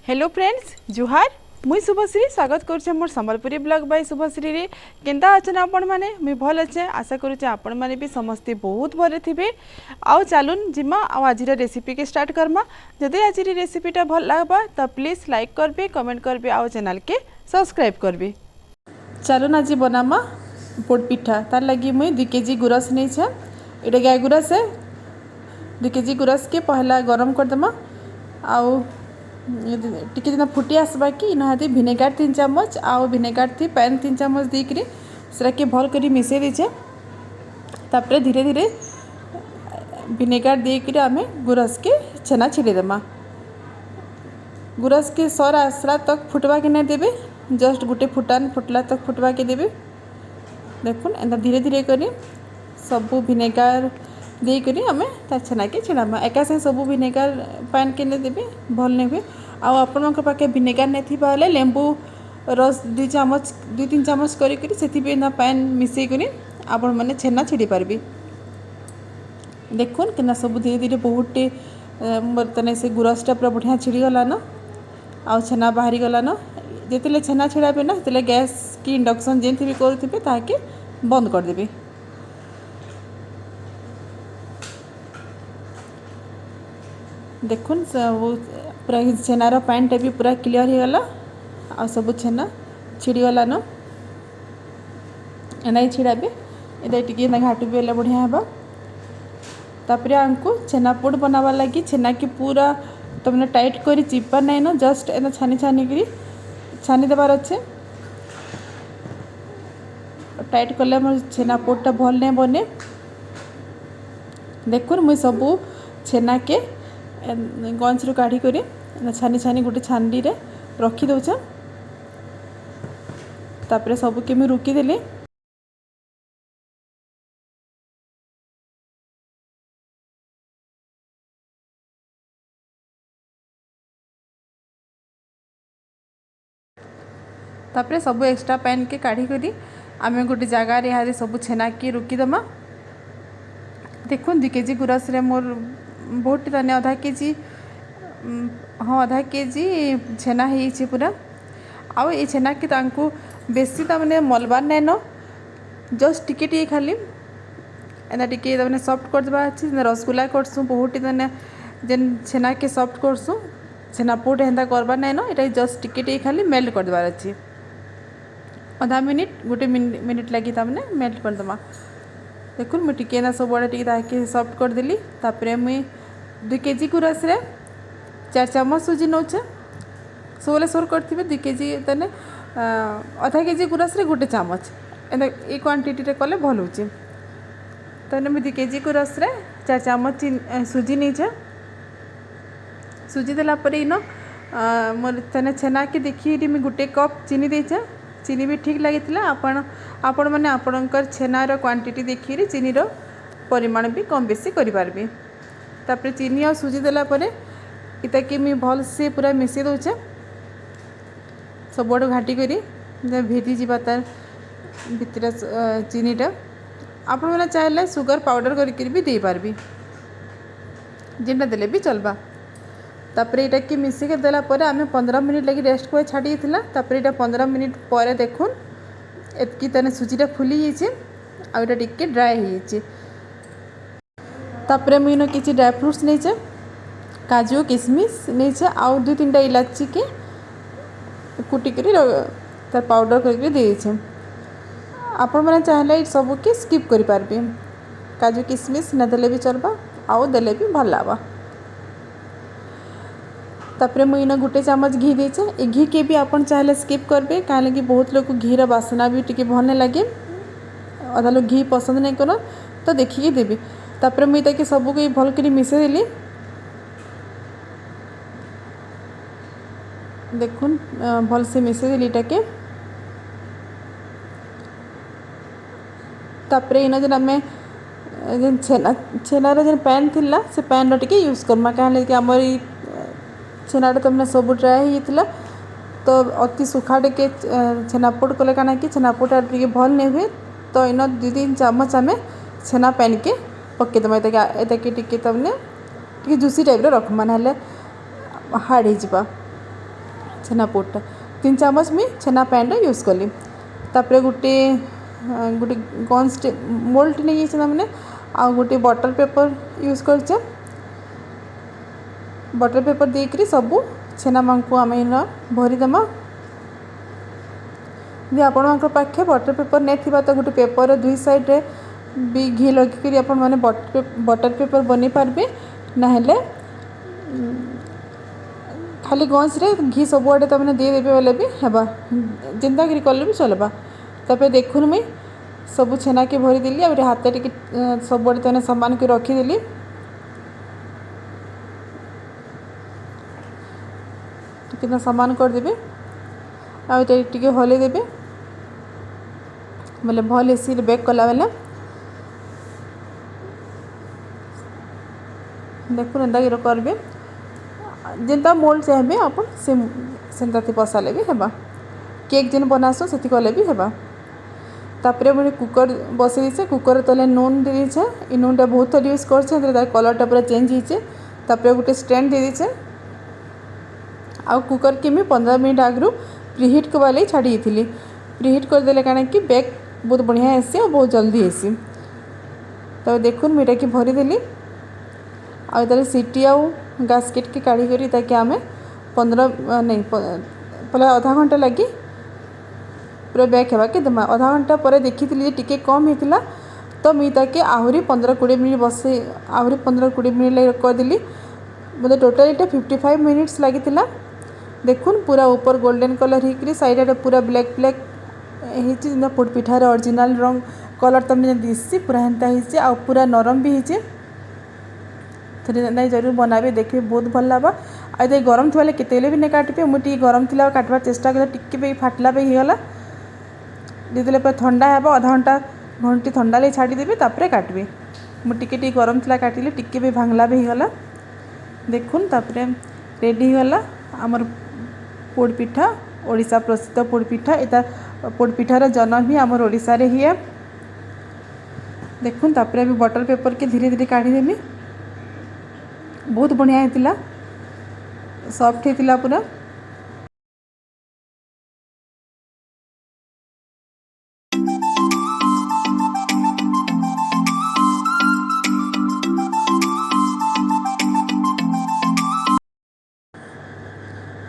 Hello friends जुहार मुई शुभश्री स्वागत କରୁଛେ ମୋର ସମ୍ବଲପୁରୀ ବ୍ଲଗ ବାଇ ଶୁଭଶ୍ରୀରେ। କେନ୍ତା ଅଛନ୍ ଆପଣମାନେ? ମୁଇଁ ଭଲ୍ ଅଛେ। ଆଶା କରୁଛେ ଆପଣମାନେ ବି ସମସ୍ତେ ବହୁତ ଭଲରେ ଥିବେ। ଆଉ ଚାଲୁନ୍ ଯିମା ଆଉ ଆଜିର ରେସିପିକେ ଷ୍ଟାର୍ଟ କର୍ମା। ଯଦି ଆଜିର ରେସିପିଟା ଭଲ ଲାଗ୍ବା ତ ପ୍ଲିଜ୍ ଲାଇକ୍ କରବେ, କମେଣ୍ଟ କରବେ ଆଉ ଚ୍ୟାନେଲକେ ସବସ୍କ୍ରାଇବ୍ କରବେ। ଚାଲୁନ୍, ଆଜି ବନାମା ପୋଡ଼ ପିଠା। ତାର ଲାଗି ମୁଇଁ 2 କେଜି ଗୁରସ ନେଇଛେ। ଏଇଟା ଗାଈ ଗୁରସ ହେ। 2 କେଜି ଗୁରସକେ ପହଲା ଗରମ କରିଦେମା ଆଉ ଟିକେ ଯେନ୍ତା ଫୁଟି ଆସ୍ବା କି ଇହାଦେ ଭିନେଗାର 3 ଚାମଚ ଆଉ ଭିନେଗାର ଥି ପାଏନ୍ 3 ଚାମଚ ଦେଇକିରି ସେଟାକେ ଭଲ୍ କରି ମିଶେଇ ଦେଇଛେ। ତାପରେ ଧୀରେ ଧୀରେ ଭିନେଗାର ଦେଇକିରି ଆମେ ଗୁରସକେ ଛେନା ଛିଡ଼େଇ ଦେମା। ଗୁରସକେ ସର୍ ଆସଲା ତକ୍ ଫୁଟବାକେ ନାଇଁ ଦେବେ। ଜଷ୍ଟ ଗୋଟେ ଫୁଟାନ୍ ଫୁଟଲା ତକ୍ ଫୁଟବାକେ ଦେବେ। ଦେଖୁନ୍, ଏନ୍ତା ଧୀରେ ଧୀରେ କରି ସବୁ ଭିନେଗାର ଦେଇକରି ଆମେ ତାର ଛେନାକେ ଛିଡ଼ାମା। ଏକା ସାଙ୍ଗେ ସବୁ ଭିନେଗାର ପାଏନ୍କେ ନେଇ ଦେବେ, ଭଲ୍ ନାଇଁ ହୁଏ। ଆଉ ଆପଣଙ୍କ ପାଖେ ଭିନେଗାର ନାଇଁ ଥିବା ହେଲେ ଲେମ୍ବୁ ରସ 2 ଚାମଚ, 2-3 ଚାମଚ କରିକରି ସେଥି ବି ଏନ୍ତା ପାଏନ୍ ମିଶେଇକରି ଆପଣମାନେ ଛେନା ଛିଡ଼େଇ ପାରିବେ। ଦେଖୁନ୍, କେନ୍ତା ସବୁ ଧୀରେ ଧୀରେ ବହୁତଟେ ବର୍ତ୍ତମାନ ସେ ଗୁରସଟା ପୁରା ବଢ଼ିଆ ଛିଡ଼ିଗଲାନ ଆଉ ଛେନା ବାହାରି ଗଲାନ। ଯେତେବେଳେ ଛେନା ଛିଡ଼ାବେ ନା, ସେତେବେଳେ ଗ୍ୟାସ୍ କି ଇଣ୍ଡକ୍ସନ୍ ଯେନ୍ତି ବି କରୁଥିବେ, ତାହାକେ ବନ୍ଦ କରିଦେବେ। ଦେଖୁନ୍, ସବୁ ପୁରା ଛେନାର ପାଣିଟା ବି ପୁରା କ୍ଲିଅର୍ ହେଇଗଲା ଆଉ ସବୁ ଛେନା ଛିଡ଼ିଗଲାନ। ଏନ୍ତା ଛିଡ଼ାବେ। ଏଇଟା ଟିକେ ଏନ୍ତା ଘାଟୁ ବି ହେଲେ ବଢ଼ିଆ ହେବା। ତାପରେ ଆମକୁ ଛେନାପୋଡ଼ ବନାବାର ଲାଗି ଛେନାକେ ପୁରା ତମେ ଟାଇଟ୍ କରି ଚିପବାର ନାଇଁନ, ଜଷ୍ଟ ଏନ୍ତା ଛାନି ଛାନିକିରି ଛାନି ଦେବାର ଅଛେ। ଟାଇଟ୍ କଲେ ଆମର ଛେନାପୋଡ଼ଟା ଭଲ୍ ନାଇଁ ବନେ। ଦେଖୁନ୍, ମୁଇଁ ସବୁ ଛେନାକେ ଗଞ୍ଜରୁ କାଢ଼ି କରି ଛାନି ଛାନି ଗୋଟେ ଛାନିରେ ରଖି ଦଉଛେ। ତାପରେ ସବୁକେ ମୁଇଁ ରୁକିଦେଲି। ତାପରେ ସବୁ ଏକ୍ସଟ୍ରା ପାଏନ୍କେ କାଢ଼ିକରି ଆମେ ଗୋଟେ ଜାଗାରେ ଇହାଦେ ସବୁ ଛେନାକେ ରୁକିଦେମା। ଦେଖୁନ୍, 2 କେଜି ଗୁରସରେ ମୋର୍ ବହୁତ ତାନେ ଅଧା କେଜି, ହଁ, ଅଧା କେଜି ଛେନା ହେଇଛି ପୁରା। ଆଉ ଏଇ ଛେନାକେ ତାଙ୍କୁ ବେଶୀ ତାମାନେ ମଲବାର ନାଇଁନ, ଜଷ୍ଟ ଟିକେ ଟିକେ ଖାଲି ଏନ୍ତା ଟିକେ ତାମାନେ ସଫ୍ଟ କରିଦେବା ଅଛି। ରସଗୁଲା କରସୁଁ ବହୁତଟି, ତାମାନେ ଯେନ୍ ଛେନାକେ ସଫ୍ଟ କରସୁଁ, ଛେନାପୋଡ଼ ହେନ୍ତା କରବାର୍ ନାଇଁନ। ଏଇଟା ଜଷ୍ଟ ଟିକେ ଟିକେ ଖାଲି ମେଲ୍ଟ କରିଦେବାର ଅଛି। ଅଧା ମିନିଟ୍, ଗୋଟେ ମିନିଟ୍ ଲାଗି ତାମାନେ ମେଲ୍ଟ କରିଦେମା। ଦେଖୁନ୍, ମୁଇଁ ଟିକେ ଏନ୍ତା ସବୁଆଡ଼େ ଟିକେ ତାହାକେ ସଫ୍ଟ କରିଦେଲି। ତାପରେ ମୁଇଁ 2 କେଜି ଗୁରସରେ 4 ଚାମଚ ସୁଜି ନେଉଛେ। ସବୁବେଳେ ସୋର୍ କରିଥିବେ, 2 କେଜି ତାନେ ଅଧା କେଜି ଗୁରସରେ ଗୋଟେ ଚାମଚ, ଏନ୍ତା ଏଇ କ୍ୱାଣ୍ଟିଟିରେ କଲେ ଭଲ୍ ହେଉଛି। ତାହେଲେ ମୁଇଁ 2 କେଜି ଗୁରସରେ 4 ଚାମଚ ସୁଜି ନେଇଛେ। ସୁଜି ଦେଲା ପରେ ଇନ ମୋର୍ ତେନେ ଛେନାକେ ଦେଖିକିରି ମୁଇଁ ଗୋଟେ କପ୍ ଚିନି ଦେଇଛେ। ଚିନି ବି ଠିକ୍ ଲାଗିଥିଲା। ଆପଣମାନେ ଆପଣଙ୍କର ଛେନାର କ୍ୱାଣ୍ଟିଟି ଦେଖିକିରି ଚିନିର ପରିମାଣ ବି କମ୍ ବେଶୀ କରିପାରିବେ। ତାପରେ ଚିନି ଆଉ ସୁଜି ଦେଲା ପରେ ଇତାକେ ମୁଇଁ ଭଲସେ ପୁରା ମିଶେଇ ଦଉଛେ ସବୁଆଡ଼ୁ ଘାଣ୍ଟି କରି, ଭେଦି ଯିବା ତାର ଭିତରେ ଚିନିଟା। ଆପଣମାନେ ଚାହିଁଲେ ସୁଗର ପାଉଡ଼ର କରିକିରି ବି ଦେଇପାରିବେ, ଯେନ୍ଟା ଦେଲେ ବି ଚଲବା। ତାପରେ ଏଇଟାକେ ମିଶେଇକି ଦେଲା ପରେ ଆମେ 15 ମିନିଟ୍ ଲାଗି ରେଷ୍ଟ କରି ଛାଡ଼ି ଦେଇଥିଲା। ତାପରେ ଏଇଟା 15 ମିନିଟ୍ ପରେ ଦେଖୁନ୍, ଏତ୍କି ତାନେ ସୁଜିଟା ଫୁଲି ଯାଇଛେ ଆଉ ଏଇଟା ଟିକେ ଡ୍ରାଏ ହେଇଯାଇଛେ। ତାପରେ ମୁଇଁ ଇନ କିଛି ଡ୍ରାଏ ଫ୍ରୁଟ୍ସ ନେଇଛେ, କାଜୁ କିସମିସ୍ ନେଇଛେ ଆଉ ଦୁଇ ତିନିଟା ଇଲାଚିକେ କୁଟିକିରି ତାର ପାଉଡ଼ର କରିକି ଦେଇଦେଇଛେ। ଆପଣମାନେ ଚାହିଁଲେ ଏଇ ସବୁକେ ସ୍କିପ୍ କରିପାରିବେ। କାଜୁ କିସମିସ୍ ନଦେଲେ ବି ଚଲବା ଆଉ ଦେଲେ ବି ଭଲ୍ ଲାଗ୍ବା। ତାପରେ ମୁଇଁ ଇନ ଗୋଟେ ଚାମଚ ଘି ଦେଇଛେ। ଏ ଘିକେ ବି ଆପଣ ଚାହିଁଲେ ସ୍କିପ୍ କରିବେ, କାହିଁକି କି ବହୁତ ଲୋକ ଘିର ବାସନା ବି ଟିକେ ଭଲ୍ ନାଇଁ ଲାଗେ, ଅଧା ଲୋକ ଘି ପସନ୍ଦ ନାଇଁ କରନ୍, ତ ଦେଖିକି ଦେବେ। ତାପରେ ମୁଇଁ ତାକେ ସବୁକେ ଭଲ୍ କରି ମିଶେଇ ଦେଲି। ଦେଖୁନ୍, ଭଲସେ ମିଶେଇ ଦେଲି ଏଟାକେ। ତାପରେ ଇନ ଯେନ୍ ଆମେ ଯେନ୍ ଛେନାର ଯେନ୍ ପାଏନ୍ ଥିଲା, ସେ ପାଏନ୍ର ଟିକେ ୟୁଜ୍ କର୍ମା, କାହିଁକି କି ଆମର ଏଇ ଛେନାଟା ତମାନେ ସବୁ ଡ୍ରାଏ ହେଇଯାଇଥିଲା। ତ ଅତି ଶୁଖା ଟିକେ ଛେନାପୋଡ଼ କଲେ କାଣା କି ଛେନାପୋଡ଼ଟା ଟିକେ ଭଲ୍ ନାଇଁ ହୁଏ। ତ ଇନ 2-3 ଚାମଚ ଆମେ ଛେନା ପାଏନ୍କେ ପକେଇଦେମା। ଏଟାକେ ଏଟାକେ ଟିକେ ତାମାନେ ଟିକେ ଜୁସି ଟାଇପ୍ର ରଖ୍ମା, ନହେଲେ ହାର୍ଡ଼ ହେଇଯିବା। ଛେନାପୋଡ଼ଟା। 3 ଚାମଚ ମୁଇଁ ଛେନା ପାଣିଟା ୟୁଜ୍ କଲି। ତାପରେ ଗୋଟେ ଗୋଟେ ଗନ୍ସଟେ ମୋଲ୍ଡ ନେଇଯାଇଛେ ତାମାନେ, ଆଉ ଗୋଟେ ବଟର୍ ପେପର୍ ୟୁଜ୍ କରିଛେ। ବଟର୍ ପେପର୍ ଦେଇକରି ସବୁ ଛେନାମାନଙ୍କୁ ଆମେ ଇନ ଭରିଦେମା। ଯଦି ଆପଣଙ୍କ ପାଖେ ବଟର୍ ପେପର୍ ନାଇଁ ଥିବା, ତ ଗୋଟେ ପେପର୍ ଦୁଇ ସାଇଡ଼୍ରେ ବି ଘି ଲଗେଇକରି ଆପଣମାନେ ବଟର୍ ପେପର୍ ବନେଇ ପାରବେ। ନାହେଲେ ଖାଲି ଗନ୍ସରେ ଘି ସବୁଆଡ଼େ ତାମାନେ ଦେଇଦେବେ ବୋଲେ ବି ହେବା। ଯେନ୍ତା କରି କଲେ ବି ଚଲବା। ତାପରେ ଦେଖୁନ୍, ମୁଇଁ ସବୁ ଛେନାକେ ଭରିଦେଲି ଆଉ ହାତ ଟିକେ ସବୁଆଡ଼େ ତାମାନେ ସମାନ କରି ରଖିଦେଲି। ଟିକେ ସମାନ କରିଦେବେ ଆଉ ଏଇଟା ଟିକେ ହଲେଇ ଦେବେ ବୋଲେ ଭଲ୍ ହେସି ବେକ୍ କଲା ବେଲେ। ଦେଖୁନ୍, ଏନ୍ତା କରି କରିବେ। ଯେନ୍ତା ମୋଲ୍ଡ ଚାହିଁବେ ଆପଣ, ସେ ସେନ୍ତାଥି ବସାଲେ ବି ହେବା। କେକ୍ ଯେନ୍ ବନାସୁଁ, ସେଥି କଲେ ବି ହେବା। ତାପରେ ମୁଇଁ କୁକର୍ ବସେଇ ଦେଇଛେ। କୁକର୍ ତଲେ ନୁନ୍ ଦେଇ ଦେଇଛେ। ଇ ନୁନ୍ଟା ବହୁତ ଥର ୟୁଜ୍ କରିଛେ, ହେଥିରେ ତାର କଲର୍ଟା ପୁରା ଚେଞ୍ଜ ହେଇଛେ। ତାପରେ ଗୋଟେ ଷ୍ଟାଣ୍ଡ ଦେଇ ଦେଇଛେ ଆଉ କୁକର୍କେ ମୁଇଁ 15 ମିନିଟ୍ ଆଗରୁ ପ୍ରିହିଟ୍ କରବା ଲାଗି ଛାଡ଼ି ଦେଇଥିଲି। ପ୍ରିହିଟ୍ କରିଦେଲେ କାଣା କି ବେକ୍ ବହୁତ ବଢ଼ିଆ ହେସି ଆଉ ବହୁତ ଜଲ୍ଦି ହେସି। ତ ଦେଖୁନ୍, ମୁଇଁ ଏଟାକେ ଭରିଦେଲି ଆଉ ତାର ସିଟି ଆଉ ଗାସ୍କେଟ୍କେ କାଢ଼ିକରି ତାକେ ଆମେ 15, ନାଇଁ, ପହଲା ଅଧା ଘଣ୍ଟା ଲାଗି ପୁରା ବେକ୍ ହେବାକେ ଦେମା। ଅଧା ଘଣ୍ଟା ପରେ ଦେଖିଥିଲି ଯେ ଟିକେ କମ୍ ହେଇଥିଲା, ତ ମୁଇଁ ତାକେ ଆହୁରି 15-20 ମିନିଟ୍ ବସେଇ, ଆହୁରି 15-20 ମିନିଟ୍ ଲାଗି କରିଦେଲି। ମୋତେ ଟୋଟାଲ୍ ଏଇଟା 55 ମିନିଟ୍ସ ଲାଗିଥିଲା। ଦେଖୁନ୍, ପୁରା ଉପର ଗୋଲ୍ଡେନ୍ କଲର୍ ହେଇକରି ସାଇଡ଼୍ ଆଡ଼େ ପୁରା ବ୍ଲାକ୍ ବ୍ଲାକ୍ ହେଇଛି। ଯେନ୍ତା ପୋଡ଼ ପିଠାର ଅରିଜିନାଲ୍ ରଙ୍ଗ କଲର୍ ତମେ ଯେନ୍ ଦିଶସି, ପୁରା ହେନ୍ତା ହେଇଛି ଆଉ ପୁରା ନରମ ବି ହେଇছে। ଥରେ ନାଇଁ ଜରୁର ବନାବେ, ଦେଖିବେ, ବହୁତ ଭଲ ଲାଗ୍ବା। ଆଉ ଏତେ ଗରମ ଥିବା କେତେବେଲେ ବି ନାଇଁ କାଟିବେ। ମୁଁ ଟିକେ ଗରମ ଥିଲା କାଟବାର ଚେଷ୍ଟା କଲେ, ଟିକେ ବି ଫାଟିଲା ବି ହେଇଗଲା। ଯେତେବେଲେ ପୁରା ଥଣ୍ଡା ହେବ, ଅଧା ଘଣ୍ଟା ଘଣ୍ଟେ ଥଣ୍ଡା ଲାଗି ଛାଡ଼ିଦେବେ, ତାପରେ କାଟିବେ। ମୁଁ ଟିକେ ଟିକେ ଗରମ ଥିଲା କାଟିଲି, ଟିକେ ବି ଭାଙ୍ଗଲା ବି ହେଇଗଲା। ଦେଖୁନ୍, ତାପରେ ରେଡ଼ି ହେଇଗଲା ଆମର ପୋଡ଼ ପିଠା, ଓଡ଼ିଶା ପ୍ରସିଦ୍ଧ ପୋଡ଼ ପିଠା। ଏଟା ପୋଡ଼ ପିଠାର ଜନ୍ମ ହିଁ ଆମର ଓଡ଼ିଶାରେ ହିଏ। ଦେଖୁନ୍, ତାପରେ আমি ବଟର୍ ପେପର୍କେ ଧୀରେ ଧୀରେ କାଢ଼ିଦେମି। ବହୁତ ବଢ଼ିଆ ହେଇଥିଲା, ସଫ୍ଟ ହେଇଥିଲା ପୁରା।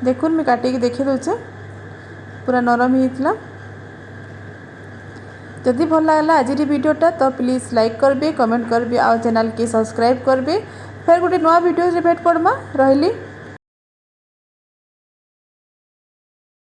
ଦେଖୁନ୍, ମୁଇଁ କାଟିକି ଦେଖେଇ ଦେଉଛେ, ପୁରା ନରମ ହେଇଥିଲା। ଯଦି ଭଲ ଲାଗଲା ଆଜିର ଭିଡ଼ିଓଟା, ତ ପ୍ଲିଜ୍ ଲାଇକ୍ କରିବେ, କମେଣ୍ଟ କରିବେ ଆଉ ଚ୍ୟାନେଲ୍କେ ସବସ୍କ୍ରାଇବ୍ କରିବେ। ଫେର୍ ଗୋଟେ ନୂଆ ଭିଡ଼ିଓରେ ଭେଟ ପଡ଼ମା। ରହିଲି।